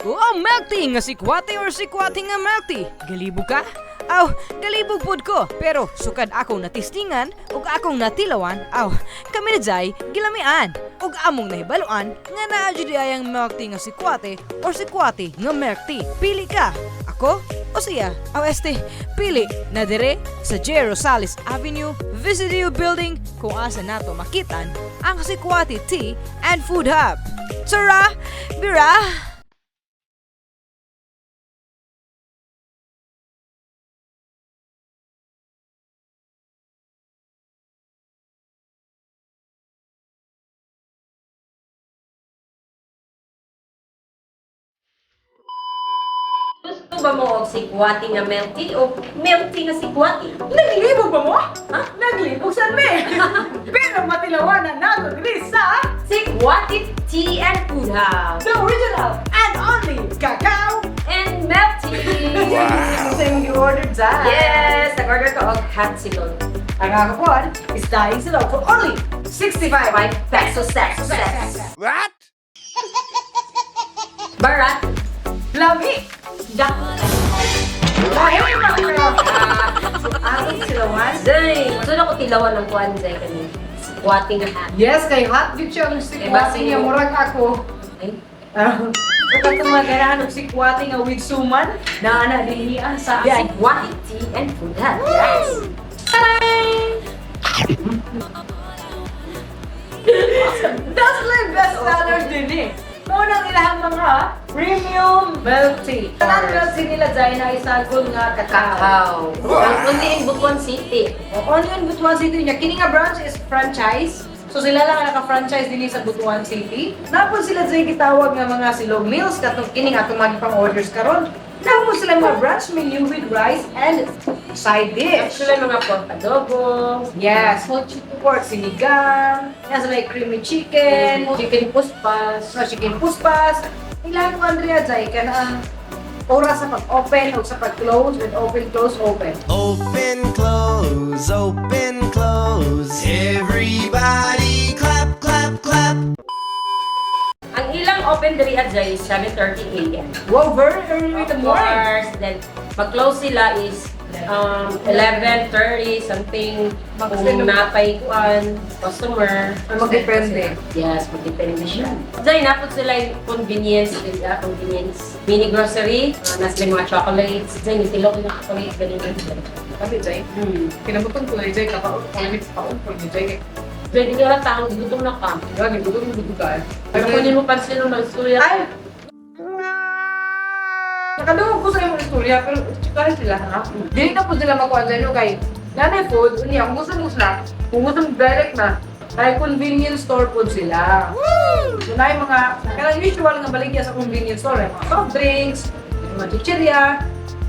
Wow, milk tea nga sikwate or sikwate nga milk tea? Galibog ka? Aw, galibog pod ko. Pero sukad akong natistingan ug akong natilawan, aw, kami ni Jai gilamian. Ug among nahibaluan nga naa jud ay ang milk tea nga sikwate or sikwate nga milk tea. Pili ka. Ako o siya? Aw este, pili na dire sa J. Rosales Avenue, VCDU Building kung asa nato makitan ang Sikwate Tea and Food Hub. Tara, bira! Gusto ba mo og sikwati nga milk tea o milk tea nga sikwati? Naglibog ba mo? Ha? Naglibog saan me? Pero matilawan na nato diri sa Sikwati Tea and Food House the original and only cacao and milk tea. Wow! Sa imong gi-order dyan. Yes, nag-order ko og hot silog. Ang ako po is dying silog for only 65 5 pesos pesos. Pesos. What? Barat. Lami! Dak. Ay, mga Atong silawan. Zay, gusto na ko tilawan ng kuan zay kani. Sikwati nga hot. Yes, kay hot gyud siya ang sikwati basi- nga murag ako. Ay, So katong mga ganahan og sikwati nga with suman, naa na dinhi sa Sikwati Tea and Food Hub. Yes. That's like best sellers din eh. Mao nang ilahang mga premium milk tea. Tanan milk tea nila dyan na isagol nga kakao. Kakao. Ang only in Butuan City. O, only in Butuan City niya. Kini nga branch is franchise. So sila lang ang naka-franchise din sa Butuan City. Napon sila dyan gitawag nga mga silog meals katong kini nga atong mga pang orders karon. Napon sila mga branch menu with rice and side dish. Sila mga pork adobo. Yes, pork sinigang, nasa may creamy chicken, Chicken puspas. sa chicken puspas. Ilan ko Andrea Jai ka na ang oras sa pag-open o sa pag-close and open close open. Open, close, open, close. Everybody clap, clap, clap. Ang ilang open diri adjay is 7:30 a.m. Wow, very early in the Of morning. course, then mag-close sila is 11:30 something kung napay kuan customer. Ay, magdepende. Yes, magdepende siya. Dahil napod sila yung convenience, convenience. Mini grocery, nasa yung mga chocolates. Dahil yung tilok ng chocolate, ganun yun. Sabi Jai, kinabutong ko Jai kapaon ko limit paon ko ni Jai. Pwede nga lang taong gutom na ka. Gagi gutom gutom ka. Pero kunin mo pansin nung nagsuya. Ay! Nakadungog ko sa imong istorya pero tsikahan sila ha. Dili na po sila makuha sa inyo kay nanay food, unya kung gusto mo sila, kung gusto mo direct na, kay convenience store food sila. So na yung mga, kanang usual nga baligya sa convenience store, yung mga soft drinks, yung mga chichirya,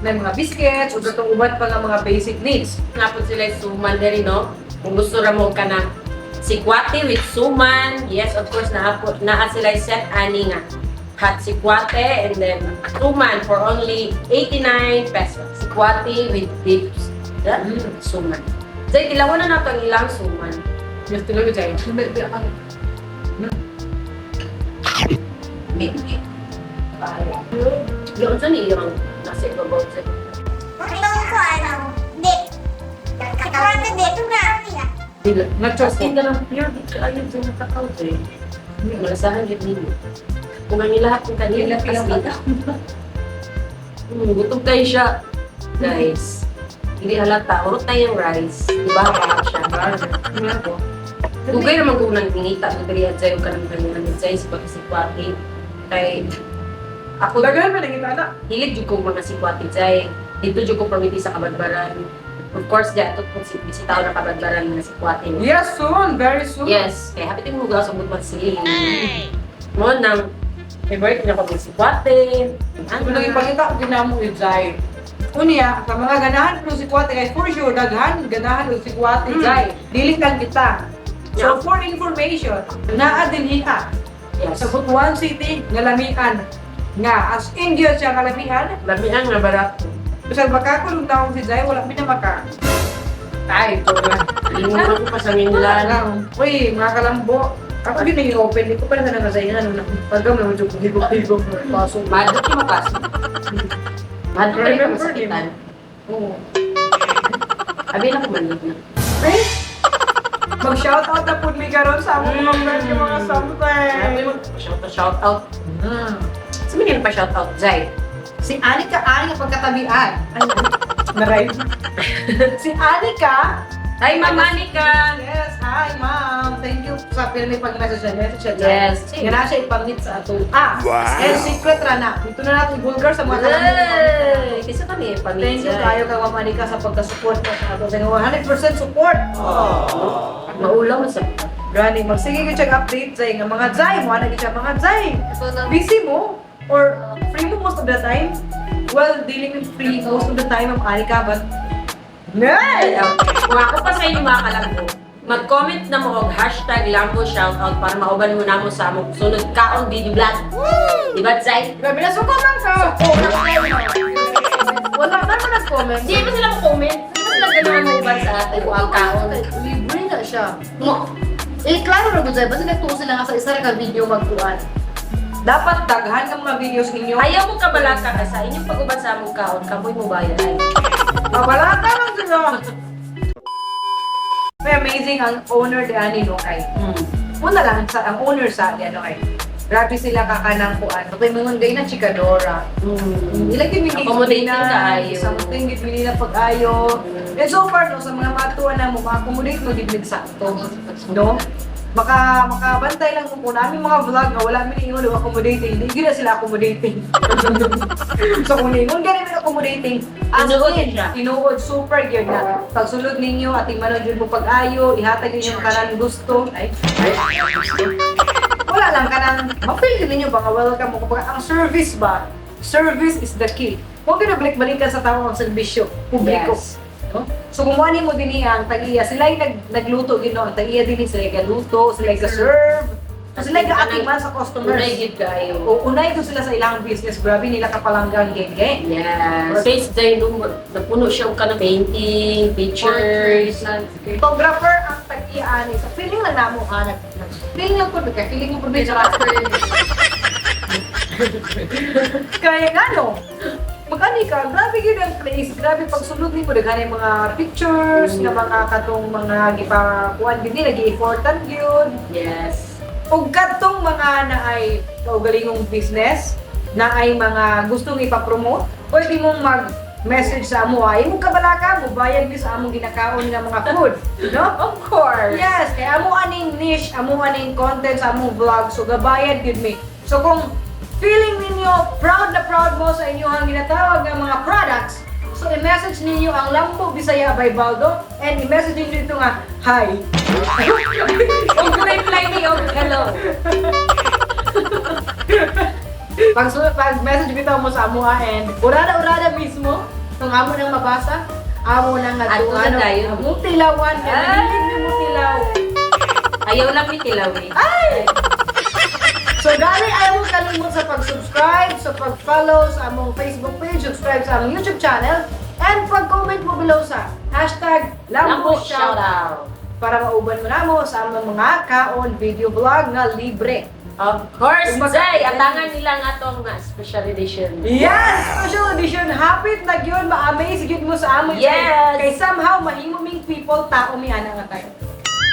may mga biscuits, o katong uban pa nga mga basic needs. Napod sila yung suman diri, no? Kung gusto ra mo ka na sikwate with suman. Yes, of course, naa naa sila yung set ani nga. Hot sikwate and then suman for only 89 pesos. Sikwate with dips. Yeah? Suman. Zay, tilawan na nato ang ilang suman. Yes, tuloy ko dyan. Yung sa niyo ang nasa ibabaw sa Ito ko ano, dip. Kakao na dip na niya. Na-choco. As in, ganang pure di ka ayun sa nakakaw, Zay. Malasahan yun ninyo. Kung ang lahat ng kanila, Pila-pila as in, gutom kayo siya. Guys, hindi halata. Urot na yung rice. Diba? Parang siya. Dugay naman kung nang ngita. Dugay at sa'yo ka ng ganyan. Sa'yo sa pagkasikwati. Kay, ako, Daghan man ang na. hilig jud kong mga sikwati jay. Dito jud ko permiti sa Kabadbaran. Of course, di ato kung si bisitaw na Kabadbaran mga sikwati. Yes, soon. Very soon. Yes, kaya happy mo sa Butuan City. Mo nang favorite niya ko mga sikwate. Kung nang ipakita ko ginamo yung Jai. Unya, sa mga ganahan ko si Kwate, kay for sure, daghan ganahan ko si Kwate, Jai. Dili kang kita. So, for information, naa din hiya Yes. sa Butuan City, nga lamian. Nga, as in gyud siya nga lamian. Lamian nga barato. Bisag makakulong taong si Jai, wala pinamaka. Ay, ito lang. Ingon ko pa sa Minlan. Uy, mga kalambo. Ako din na i-open, di ko pa na nakasaingan. Ano na, pag mo medyo higop-higop mo, paso. Mahadlok yung mapasok. Mahadlok ka rin Remember, masakitan. Oo. Abi na kumanod na. Eh, mag-shoutout na po mi karon sa among mga friends yung mga something. Sabi mo, shout out, shout out. Sa mga pa shout out, Zay. Si Anika, Anika pagkatabian. Ay, naray. Si Anika. Hi, Ma'am Anika! Yes, hi ma'am. Thank you sa pirmi pag-message na message siya. Yes. Nga na siya ipamit sa ato. Ah, and secret ra na. Dito na natin vulgar sa mga kalamit. Hey! Kasi kami, pamit, Thank you Zay. kayo kay Ma'am Anika sa pagka-support mo sa ato. Sa 100% support. Maulaw na sa. Gani, magsige gyud siya update zay nga mga zay, mo ana gyud siya mga zay. Busy mo or free mo most of the time? Well, dealing with free most of the time, Ma'am Anika, but Nay! Kung ako pa sa inyo mga kalambo, mag-comment na mo og #LamboShoutout para mauban mo na mo sa among sunod kaon video vlog. Diba, Zay? Grabe na suko man ka! Wala na mo nag-comment. Hindi ba sila mo-comment? Hindi ba sila ganahan mo uban sa atin kung ang kaon? Libre na siya. Mo. Eh, klaro na gud basta nagtuo sila nga sa isa ra ka video magkuan. Dapat daghan ng mga videos ninyo. Ayaw mo kabalaka ka sa inyong pag-uban sa among kaon, kamoy mo bayan ay. Mabalata lang sila! May amazing ang owner di ani no kay. Una lang sa ang owner sa di ano kay. Grabe sila kakanang kuan. Okay, mangon gay na chikadora. Ilang gid mi Accommodating kaayo. Something gid mi nila pag-ayo. And so far no sa mga matuwa na mo ma-accommodate mo gid mi sakto. No? Maka makabantay lang kung namin mga vlog nga wala mi niingon og accommodating, di gid na sila accommodating. So kung niingon gani mi accommodating, as Tinuod in, siya. tinuod super gyud na. Pagsulod ninyo ating manon jud mo pag-ayo, ihatag ninyo ang kanang gusto. Ay, wala lang kanang ma-feel yun ninyo ba nga welcome mo kumbaga ang service ba, service is the key. Huwag ka na balik-balikan sa tao ang serbisyo publiko. Yes. No? So kung mo mo din ang tag-iya sila yung nagluto gino ang tag-iya din sila yung galuto, sila yung ga-serve, sila yung gaatiman sa customers. Unay gid kaayo. O unay ko sila sa ilang business, grabe nila kapalanggang genge. Yes. Space Zay, no, napuno siya og kanang painting, pictures. Photographer ang tag-iya ani. So feeling lang namo ha, feeling lang ko kay feeling mo po Kaya nga no, mag-ani ka, grabe yun ang place, grabe pagsulod nimo daghan yung mga pictures, nga mga katong mga gipakuan gid nila, gi-effortan gyud. Yes. Ug katong mga na ay kaugalingong business, na ay mga gustong ipa-promote, pwede mong mag-message sa amo, ay mo kabalaka, mo bayad mi sa among ginakaon nga mga food, no? Of course. Yes, kaya amo aning niche, amo aning content sa among vlog, so gabayad gyud mi. So kung feeling ninyo proud na proud mo sa inyong ginatawag nga mga products, so i-message ninyo ang Lambo Bisaya by Baldo and i-message ninyo dito nga hi. Kung reply ni og hello. Pag message bitaw mo sa amo and urada urada mismo kung amo nang mabasa, amo nang Adto adto na ano, tayo. among tilawan kay Ay! mahilig mi mo tilaw. Ayaw lang ni tilaw eh. So gani ayaw mo kalimot sa pag-subscribe, sa pag-follow sa among Facebook page, subscribe sa among YouTube channel, and pag-comment mo below sa #LamboShoutout #LamboShoutout. Para mauban mo namo sa among mga kaon video vlog nga libre. Of course, Kung Zay! Atangan nila nga atong nga special edition. Yes! Special edition! Hapit na gyud, ma-amaze gyud mo sa among Yes! Kay somehow, mahimo ming people, tao mi ana nga tayo.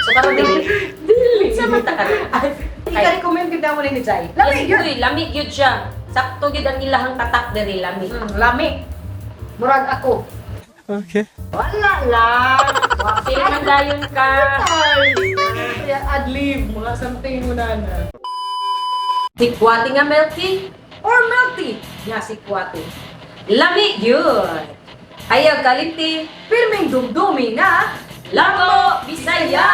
So karon dili. Dili! Sa mata ka. Ika-recommend gyud namo ni Zay. Lami Yes, gyud! uy, lami gyud siya. Sakto gyud ang ilahang tatak diri lami. Lami. Murag ako. Okay. Wala lang! Sila man dayon ka. Ay! Kaya ad-lib, mga something mo na na. Sikwati nga milk tea. Or milk tea! Nga si Kwate. Lami gyud. Ayaw kalimti. Pirming dumdumi na Lambo Bisaya!